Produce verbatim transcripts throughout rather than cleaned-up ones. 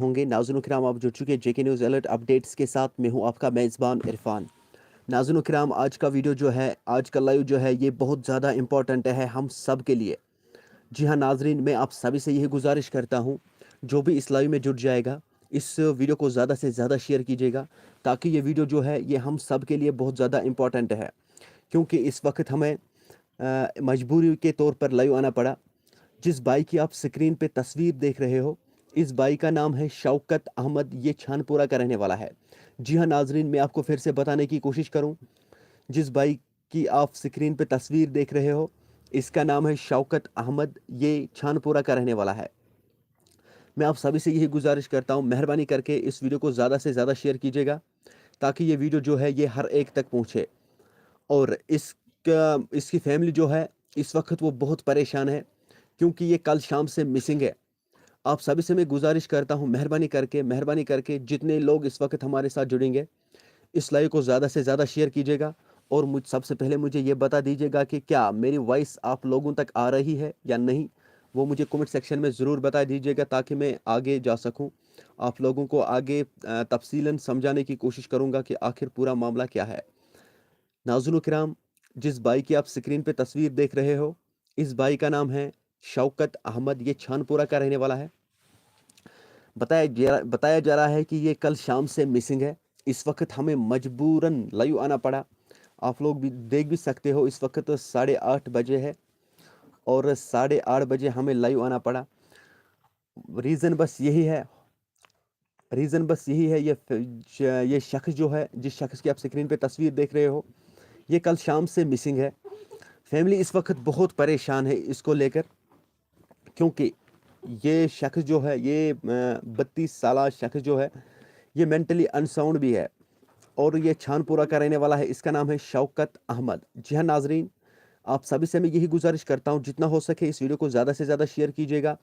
होंगे। नाज़रीन कराम, आप जुड़ चुके हैं जेके न्यूज़ अलर्ट अपडेट्स के साथ। मैं हूं आपका मेज़बान इरफान। नाज़रीन कराम, आज का वीडियो जो है, आज का लाइव जो है, ये बहुत ज़्यादा इम्पोर्टेंट है हम सब के लिए। जी हाँ नाज़रीन, मैं आप सभी से यही गुजारिश करता हूँ, जो भी इस लाइव में जुड़ जाएगा, इस वीडियो को ज़्यादा से ज़्यादा शेयर कीजिएगा, ताकि ये वीडियो जो है, ये हम सब के लिए बहुत ज़्यादा इम्पोर्टेंट है, क्योंकि इस वक्त हमें अ, मजबूरी के तौर पर लाइव आना पड़ा। जिस भाई की आप स्क्रीन पे तस्वीर देख रहे हो, इस भाई का नाम है शौकत अहमद, ये छानपुरा का रहने वाला है। जी हाँ नाज़रीन, मैं आपको फिर से बताने की कोशिश करूँ, जिस भाई की आप स्क्रीन पे तस्वीर देख रहे हो, इसका नाम है शौकत अहमद, ये छानपुरा का रहने वाला है। मैं आप सभी से यही गुजारिश करता हूँ, मेहरबानी करके इस वीडियो को ज़्यादा से ज़्यादा शेयर कीजिएगा, ताकि ये वीडियो जो है, ये हर एक तक पहुँचे। और इसका, इसकी फैमिली जो है, इस वक्त वो बहुत परेशान है, क्योंकि ये कल शाम से मिसिंग है। आप सभी से मैं गुजारिश करता हूँ, मेहरबानी करके, मेहरबानी करके जितने लोग इस वक्त हमारे साथ जुड़ेंगे, इस लाइव को ज़्यादा से ज़्यादा शेयर कीजिएगा। और मुझ, सबसे पहले मुझे ये बता दीजिएगा कि क्या मेरी वॉइस आप लोगों तक आ रही है या नहीं, वो मुझे कमेंट सेक्शन में ज़रूर बता दीजिएगा, ताकि मैं आगे जा सकूं। आप लोगों को आगे, अ, तफसीलन समझाने की कोशिश करूंगा कि आखिर पूरा मामला क्या है। नाज़रीन कराम, जिस भाई की आप स्क्रीन पे तस्वीर देख रहे हो, इस भाई का नाम है शौकत अहमद, ये छानपुरा का रहने वाला है। बताया जा, बताया जा रहा है कि ये कल शाम से मिसिंग है। इस वक्त हमें मजबूरन लाइव आना पड़ा। आप लोग भी देख भी सकते हो, इस वक्त साढ़े आठ बजे है और साढ़े आठ बजे हमें लाइव आना पड़ा। रीज़न बस यही है, रीज़न बस यही है, ये फ-, ज-, ये शख्स जो है, जिस शख्स की आप स्क्रीन पे तस्वीर देख रहे हो, ये कल शाम से मिसिंग है। फैमिली इस वक्त बहुत परेशान है इसको लेकर, क्योंकि ये शख्स जो है, ये, अ, बत्तीस साला शख्स जो है, ये मेंटली अनसाउंड भी है और ये छानपुरा का रहने वाला है। इसका नाम है शौकत अहमद। जी हाँ नाज़रीन, आप सभी से मैं यही गुजारिश करता हूँ, जितना हो सके इस वीडियो को ज़्यादा से ज़्यादा शेयर कीजिएगा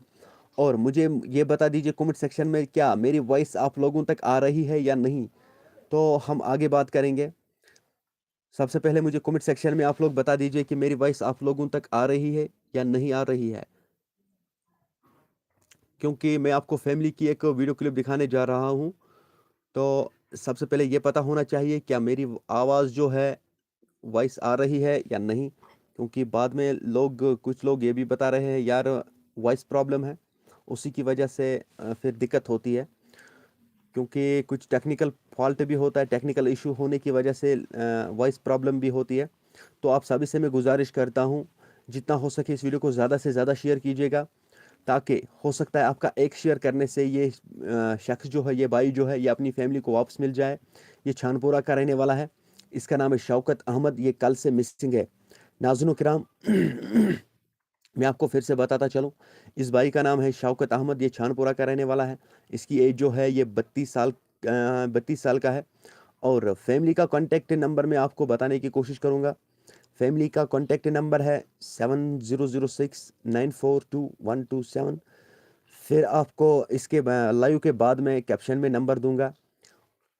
और मुझे ये बता दीजिए कमेंट सेक्शन में, क्या मेरी वॉइस आप लोगों तक आ रही है या नहीं, तो हम आगे बात करेंगे। सबसे पहले मुझे कमेंट सेक्शन में आप लोग बता दीजिए कि मेरी वॉइस आप लोगों तक आ रही है या नहीं आ रही है, क्योंकि मैं आपको फैमिली की एक वीडियो क्लिप दिखाने जा रहा हूँ। तो सबसे पहले ये पता होना चाहिए, क्या मेरी आवाज़ जो है, वॉइस आ रही है या नहीं, क्योंकि बाद में लोग, कुछ लोग ये भी बता रहे हैं, यार, वॉइस प्रॉब्लम है, उसी की वजह से, अ, फिर दिक्कत होती है, क्योंकि कुछ टेक्निकल फॉल्ट भी होता है। टेक्निकल इशू होने की वजह से, अ, वॉइस प्रॉब्लम भी होती है। तो आप सभी से मैं गुजारिश करता हूँ, जितना हो सके इस वीडियो को ज़्यादा से ज़्यादा शेयर कीजिएगा, ताकि हो सकता है आपका एक शेयर करने से ये, अ, शख्स जो है, ये भाई जो है, ये अपनी फैमिली को वापस मिल जाए। ये छानपुरा का रहने वाला है, इसका नाम है शौकत अहमद, ये कल से मिसिंग है। नाज़रीन कराम, मैं आपको फिर से बताता चलूँ, इस भाई का नाम है शौकत अहमद, ये छानपुरा का रहने वाला है। इसकी एज जो है, ये बत्तीस साल, अ, बत्तीस साल का है। और फैमिली का कॉन्टैक्ट नंबर मैं आपको बताने की कोशिश करूँगा। फैमिली का कॉन्टैक्ट नंबर है seven zero zero six nine four two one two seven. फिर आपको इसके बा-, लाइव के बाद मैं कैप्शन में नंबर दूंगा।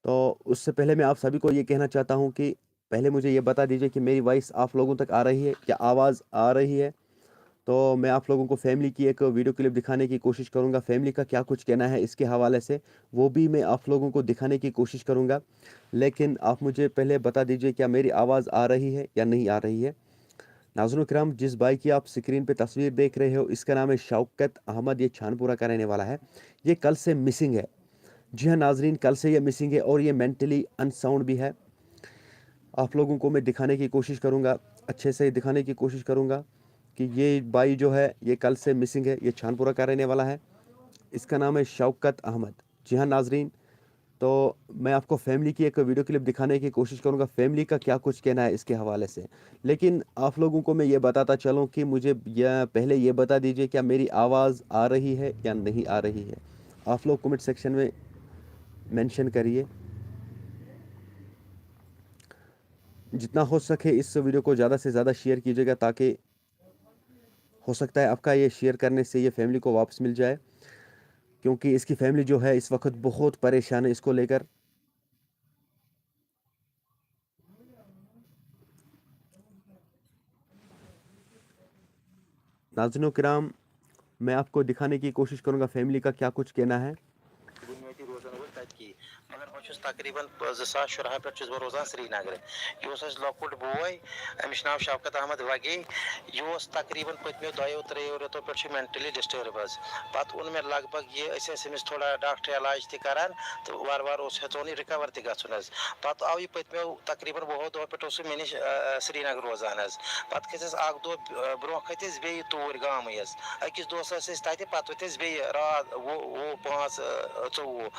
तो उससे पहले मैं आप सभी को ये कहना चाहता हूँ कि पहले मुझे ये बता दीजिए कि मेरी वॉइस आप लोगों तक आ रही है, क्या आवाज़ आ रही है। तो मैं आप लोगों को फैमिली की एक वीडियो क्लिप दिखाने की कोशिश करूँगा, फैमिली का क्या कुछ कहना है इसके हवाले से, वो भी मैं आप लोगों को दिखाने की कोशिश करूँगा। लेकिन आप मुझे पहले बता दीजिए, क्या मेरी आवाज़ आ रही है या नहीं आ रही है। नाज़रीन कराम, जिस भाई की आप स्क्रीन पे तस्वीर देख रहे हो, इसका नाम है शौकत अहमद, ये छानपुरा का रहने वाला है। ये कल से मिसिंग है। जी हाँ नाज़रीन, कल से ये मिसिंग है और ये मेंटली अनसाउंड भी है। आप लोगों को मैं दिखाने की कोशिश करूँगा, अच्छे से दिखाने की कोशिश करूँगा कि ये भाई जो है, ये कल से मिसिंग है, ये छानपुरा का रहने वाला है। इसका नाम है शौकत अहमद। जी हाँ नाज़रीन, तो मैं आपको फैमिली की एक वीडियो क्लिप दिखाने की कोशिश करूँगा, फैमिली का क्या कुछ कहना है इसके हवाले से। लेकिन आप लोगों को मैं ये बताता चलूँ कि मुझे यह पहले ये बता दीजिए, क्या मेरी आवाज़ आ रही है या नहीं आ रही है। आप लोग कमेंट सेक्शन में मेंशन करिए। जितना हो सके इस वीडियो को ज़्यादा से ज़्यादा शेयर कीजिएगा, ताकि हो सकता है आपका ये शेयर करने से ये फैमिली को वापस मिल जाए, क्योंकि इसकी फैमिली जो है, इस वक्त बहुत परेशान है इसको लेकर। नाज़रीन कराम, मैं आपको दिखाने की कोशिश करूँगा फैमिली का क्या कुछ कहना है। روزان وٲلۍ تَتہِ کِہیٖنۍ۔ مگر بہٕ چھُس تقریٖباً زٕ ساس شُراہ پٮ۪ٹھ چھُس بہٕ روزان سرینگرٕ۔ یہِ اوس اَسہِ لۄکُٹ بوے، أمِس چھُ ناو شفقت احمد وگے۔ یہِ اوس تقریٖباً پٔتمیو دۄیو ترٛیٚیو رٮ۪تو پٮ۪ٹھ چھُ mentally disturb حظ۔ پَتہٕ اوٚن مےٚ لگ بگ یہِ، أسۍ ٲسۍ أمِس تھوڑا ڈاکٹر علاج تہِ کران تہٕ وارٕ وارٕ اوس ہٮ۪ژون یہِ recover تہِ گژھُن حظ۔ پَتہٕ آو یہِ پٔتمیو تقریٖباً وُہو دۄہو پٮ۪ٹھ اوس سُہ مےٚ نِش، آ، آ، سرینگرٕ روزان حظ۔ پَتہٕ کھٔتۍ أسۍ اَکھ دۄہ، آ، برونٛہہ کھٔتۍ أسۍ بیٚیہِ توٗرۍ گامٕے حظ۔ أکِس دۄہَس ٲسۍ أسۍ تَتہِ، پَتہٕ ؤتھۍ أسۍ بیٚیہِ راتھ وُہ، وُہ، پانٛژھ، آ، ژوٚوُہ۔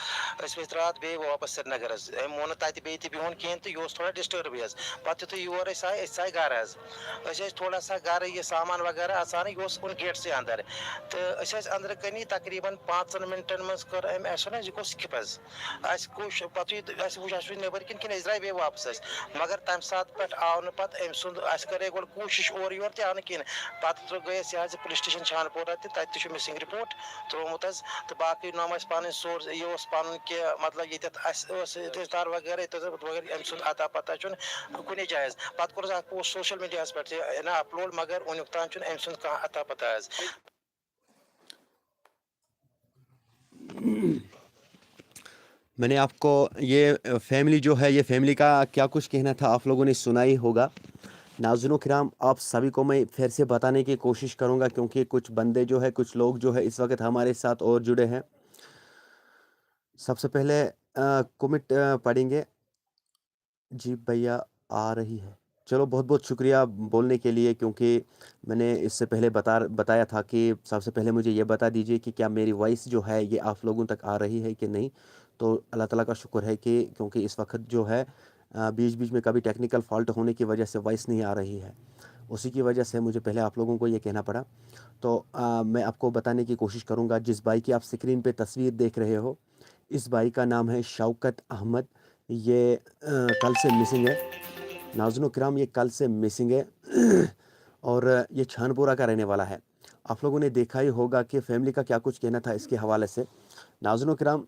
أسۍ ؤتھۍ راتھ بیٚیہِ واپَس سرینگر حظ۔ أمۍ ووٚن نہٕ تَتہِ بیٚیہِ تہِ بِہُن کِہیٖنۍ تہٕ یہِ اوس تھوڑا disturb حظ۔ پَتہٕ یُتھُے یور أسۍ آے، أسۍ ژاے گَرٕ حظ۔ أسۍ ٲسۍ تھوڑا سا گَرٕ یہِ سامان وغیرہ اَژان، یہِ اوس کُن گیٹسٕے اَندَر۔ تہٕ أسۍ ٲسۍ أنٛدرٕ کَنی تقریٖباً پانٛژَن مِنٹَن منٛز کٔر أمۍ، اَسہِ ووٚن حظ، یہِ گوٚو skip حظ۔ اَسہِ کوٚش پَتہٕ یُتھ اَسہِ وٕچھ، اَسہِ وٕچھ نٮ۪بٕرۍ کِنۍ کِنہٕ أسۍ درٛاے بیٚیہِ واپَس حظ۔ مگر تَمہِ ساتہٕ پٮ۪ٹھ آو نہٕ پَتہٕ أمۍ سُنٛد، اَسہِ کَرے گۄڈٕ کوٗشِش اورٕ یورٕ تہِ آو نہٕ کِہیٖنۍ۔ پَتہٕ ترٛٲو، گٔے أسۍ یہِ حظ یہِ police station چھانپورہ تہِ، تَتہِ تہِ چھُ missing report ترٛوومُت حظ۔ تہٕ باقٕے نوٚم اَسہِ پَنٕنۍ source، یہِ اوس پَنُن کہِ مطلب ییٚتٮ۪تھ اَسہِ ٲس رِشتہٕ دار وغیرہ، ییٚتٮ۪تھ ٲس وغیرہ، أمۍ سُنٛد اَتا پَتہ چھُنہٕ کُنے جایہِ حظ۔ پَتہٕ کوٚر اَسہِ اَتھ post social media ہَس پٮ۪ٹھ تہِ نہ upload، مگر وٕنیُک تام چھُنہٕ أمۍ سُنٛد کانٛہہ اَتا پَتہ حظ۔ मैंने आपको ये फैमिली जो है, ये फैमिली का क्या कुछ कहना था, आप लोगों ने सुना ही होगा। नाज़रीन किराम, आप सभी को मैं फिर से बताने की कोशिश करूँगा, क्योंकि कुछ बंदे जो है, कुछ लोग जो है, इस वक्त हमारे साथ और जुड़े हैं। सबसे पहले कमेंट पढ़ेंगे। जी भैया, आ रही है। चलो, बहुत बहुत शुक्रिया बोलने के लिए, क्योंकि मैंने इससे पहले बता बताया था कि सबसे पहले मुझे ये बता दीजिए कि क्या मेरी वॉइस जो है, ये आप लोगों तक आ रही है कि नहीं। तो अल्लाह ताला का शुक्र है कि, क्योंकि इस वक्त जो है, अ, बीच बीच में कभी टेक्निकल फॉल्ट होने की वजह से वॉइस नहीं आ रही है, उसी की वजह से मुझे पहले आप लोगों को ये कहना पड़ा। तो अ, मैं आपको बताने की कोशिश करूँगा, जिस भाई की आप स्क्रीन पे तस्वीर देख रहे हो, इस भाई का नाम है शौकत अहमद। ये अ, कल से मिसिंग है। नाज़रीन किराम, ये कल से मिसिंग है और ये छानपुरा का रहने वाला है। आप लोगों ने देखा ही होगा कि फैमिली का क्या कुछ कहना था इसके हवाले से। नाज़रीन किराम,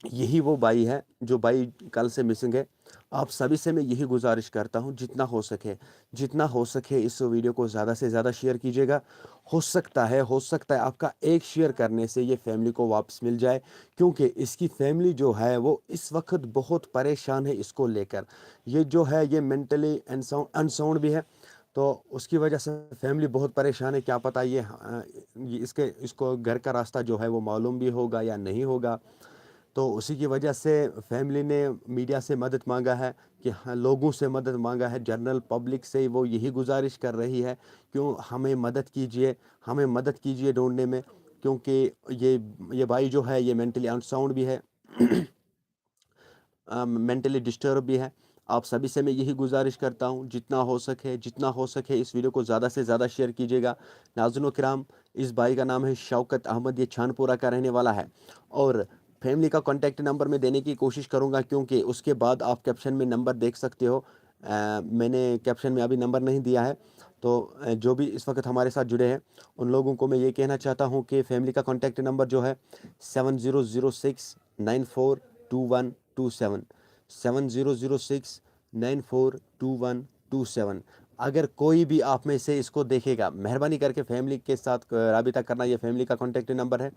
यही वो भाई है जो भाई कल से मिसिंग है। आप सभी से मैं यही गुजारिश करता हूँ, जितना हो सके, जितना हो सके इस वीडियो को ज़्यादा से ज़्यादा शेयर कीजिएगा। हो सकता है, हो सकता है आपका एक शेयर करने से ये फैमिली को वापस मिल जाए, क्योंकि इसकी फैमिली जो है, वो इस वक्त बहुत परेशान है इसको लेकर। ये जो है, ये मेंटली अनसाउंड अनसाउंड भी है, तो उसकी वजह से फैमिली बहुत परेशान है। क्या पता ये, अ, ये इसके इसको घर का रास्ता जो है, वो मालूम भी होगा या नहीं होगा। तो उसी की वजह से फैमिली ने मीडिया से मदद मांगा है कि हाँ, लोगों से मदद मांगा है, जनरल पब्लिक से वो यही गुजारिश कर रही है, क्यों हमें मदद कीजिए, हमें मदद कीजिए ढूंढने में, क्योंकि ये ये भाई जो है, ये मेंटली अनसाउंड भी है, मेंटली डिस्टर्ब भी है। आप सभी से मैं यही गुजारिश करता हूँ, जितना हो सके, जितना हो सके, इस वीडियो को ज़्यादा से ज़्यादा शेयर कीजिएगा। नाज़रीन किराम, इस भाई का नाम है शौकत अहमद, ये छानपुरा का रहने वाला है। और फैमिली का कॉन्टैक्ट नंबर मैं देने की कोशिश करूँगा, क्योंकि उसके बाद आप कैप्शन में नंबर देख सकते हो। अ, मैंने कैप्शन में अभी नंबर नहीं दिया है। तो अ, जो भी इस वक्त हमारे साथ जुड़े हैं, उन लोगों को मैं ये कहना चाहता हूँ कि फैमिली का कॉन्टैक्ट नंबर जो है, seven zero zero six nine four two one two seven, seven zero zero six nine four two one two seven. अगर कोई भी आप में से इसको देखेगा, मेहरबानी करके फैमिली के साथ, अ, राबिता करना। ये फैमिली का कॉन्टैक्ट नंबर है।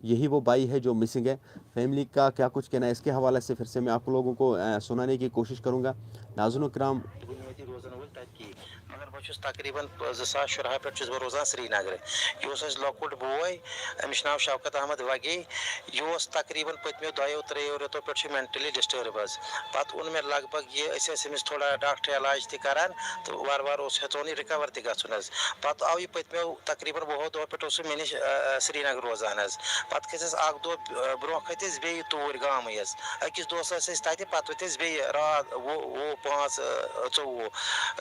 यही वो भाई है जो मिसिंग है। फैमिली का क्या कुछ कहना है, इसके हवाले से फिर से मैं आप लोगों को, अ, सुनाने की कोशिश करूँगा। नाज़रीन किराम, بُنیٲدی روزَن وٲلۍ تَتہِ کِہیٖنۍ۔ مگر بہٕ چھُس تقریٖباً زٕ ساس شُراہ پٮ۪ٹھ چھُس بہٕ روزان سرینگرٕ۔ یہِ اوس اَسہِ لۄکُٹ بوے، أمِس چھُ ناو شوکت احمد وگے۔ یہِ اوس تقریٖباً پٔتمیو دۄیو ترٛیٚیو رٮ۪تو پٮ۪ٹھ چھُ mentally disturb حظ۔ پَتہٕ اوٚن مےٚ لگ بگ یہِ، أسۍ ٲسۍ أمِس تھوڑا ڈاکٹری علاج تہِ کران تہٕ وارٕ وارٕ اوس ہٮ۪ژون یہِ recover تہِ گژھُن حظ۔ پَتہٕ آو یہِ پٔتمیو تقریٖباً وُہو دۄہو پٮ۪ٹھ اوس سُہ مےٚ نِش، آ، آ، سرینگر روزان حظ۔ پَتہٕ کھٔتۍ أسۍ اَکھ دۄہ، آ، برونٛہہ کھٔتۍ أسۍ بیٚیہِ توٗرۍ گامٕے حظ۔ أکِس دۄہَس ٲسۍ أسۍ تَتہِ، پَتہٕ ؤتھۍ أسۍ بیٚیہِ راتھ وُہ، وُہ، پانٛژھ، آ، ژوٚوُہ۔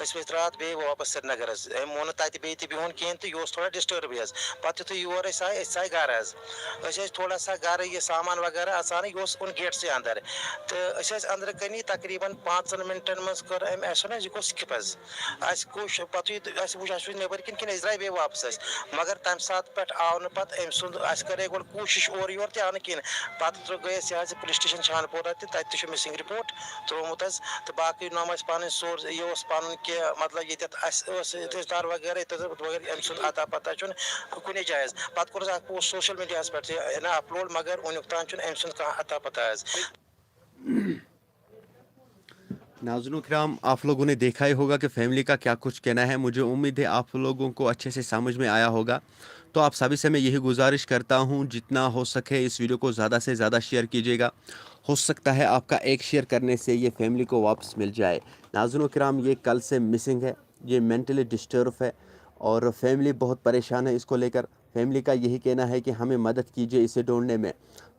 أسۍ ؤتھۍ راتھ بیٚیہِ واپَس سرینگر حظ۔ أمۍ ووٚن نہٕ تَتہِ بیٚیہِ تہِ بِہُن کِہیٖنۍ تہٕ یہِ اوس تھوڑا ڈِسٹٲرٕبٕے حظ۔ پَتہٕ یُتھُے یور أسۍ آے، أسۍ ژاے گَرٕ حظ۔ أسۍ ٲسۍ تھوڑا سا گَرٕ یہِ سامان وغیرہ اَژان، یہِ اوس کُن گیٹسٕے اَندَر۔ تہٕ أسۍ ٲسۍ أنٛدرٕ کَنی تقریٖباً پانٛژَن مِنٹَن منٛز کٔر أمۍ، اَسہِ ووٚن حظ، یہِ گوٚو skip حظ۔ اَسہِ کوٚش پَتہٕ یُتھ اَسہِ وٕچھ، اَسہِ وٕچھ نٮ۪بٕرۍ کِنۍ کِنہٕ أسۍ درٛاے بیٚیہِ واپَس حظ۔ مگر تَمہِ ساتہٕ پٮ۪ٹھ آو نہٕ پَتہٕ أمۍ سُنٛد، اَسہِ کَرے گۄڈٕ کوٗشِش اورٕ یورٕ تہِ آو نہٕ کِہیٖنۍ۔ پَتہٕ ترٛٲو، گٔے أسۍ یہِ حظ یہِ police station چھانپورہ تہِ، تَتہِ تہِ چھُ missing report ترٛوومُت حظ۔ تہٕ باقٕے نوٚم اَسہِ پَنٕنۍ source، یہِ اوس پَنُن کہِ مطلب ییٚتٮ۪تھ اَسہِ ٲس رِشتہٕ دار وغیرہ، ییٚتہِ ٲس وغیرہ، أمۍ سُنٛد اَتا پَتہ چھُنہٕ کُنہِ جایہِ حظ۔ پَتہٕ کوٚر حظ اَتھ پوسٹ سوشل میٖڈیاہَس پٮ۪ٹھ تہِ، یہِ نا اپلوڈ، مگر وٕنیُک تام چھُنہٕ أمۍ سُنٛد کانٛہہ اَتا پَتہ حظ۔ ناظرین کرام، آپ لوگوں نے دیکھا ہی ہوگا کہ فیملی کا کیا کچھ کہنا ہے۔ مجھے امید ہے آپ لوگوں کو اچھے سے سمجھ میں آیا ہوگا۔ تو آپ سبھی سے میں یہی گزارش کرتا ہوں، جتنا ہو سکے اس ویڈیو کو زیادہ سے زیادہ شیئر کیجیے گا۔ ہو سکتا ہے آپ کا ایک شیئر کرنے سے یہ فیملی کو واپس مل جائے۔ ناظرین کرام، یہ کل سے مسنگ ہے، یہ مینٹلی ڈسٹرب ہے اور فیملی بہت پریشان ہے اس کو لیکر۔ فیملی کا یہی کہنا ہے کہ ہمیں مدد کیجیے اسے ڈھونڈنے میں۔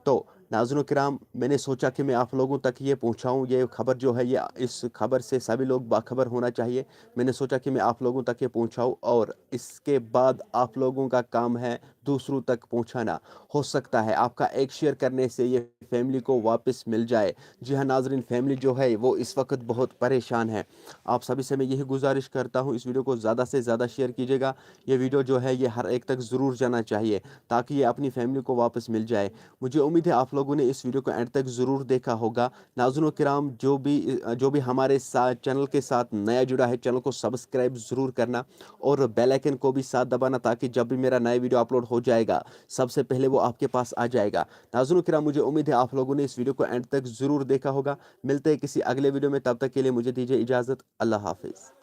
تو ناظرین کرام، میں نے سوچا کہ میں آپ لوگوں تک یہ پہنچاؤں، یہ خبر جو ہے، یہ، اس خبر سے سبھی لوگ باخبر ہونا چاہیے۔ میں نے سوچا کہ میں آپ لوگوں تک یہ پہنچاؤں اور اس کے بعد آپ لوگوں کا کام ہے دوسروں تک پہنچانا۔ ہو سکتا ہے آپ کا ایک شیئر کرنے سے یہ فیملی کو واپس مل جائے۔ جی ہاں ناظرین، فیملی جو ہے وہ اس وقت بہت پریشان ہے۔ آپ سبھی سے میں یہی گزارش کرتا ہوں، اس ویڈیو کو زیادہ سے زیادہ شیئر کیجیے گا۔ یہ ویڈیو جو ہے یہ ہر ایک تک ضرور جانا چاہیے تاکہ یہ اپنی فیملی کو واپس مل جائے۔ مجھے امید ہے آپ لوگوں نے اس ویڈیو کو اینڈ تک ضرور دیکھا ہوگا۔ ناظرین کرام، جو بھی جو بھی ہمارے ساتھ چینل کے ساتھ نیا جڑا ہے، چینل کو سبسکرائب ضرور کرنا اور بیل آئیکن کو بھی ساتھ دبانا تاکہ جب بھی میرا نیا ویڈیو اپلوڈ ہو جائے گا، سب سے پہلے وہ آپ کے پاس آ جائے گا۔ ناظرین کرام، مجھے امید ہے آپ لوگوں نے اس ویڈیو کو اینڈ تک ضرور دیکھا ہوگا۔ ملتے ہیں کسی اگلے ویڈیو میں، تب تک کے لیے مجھے دیجیے اجازت۔ اللہ حافظ۔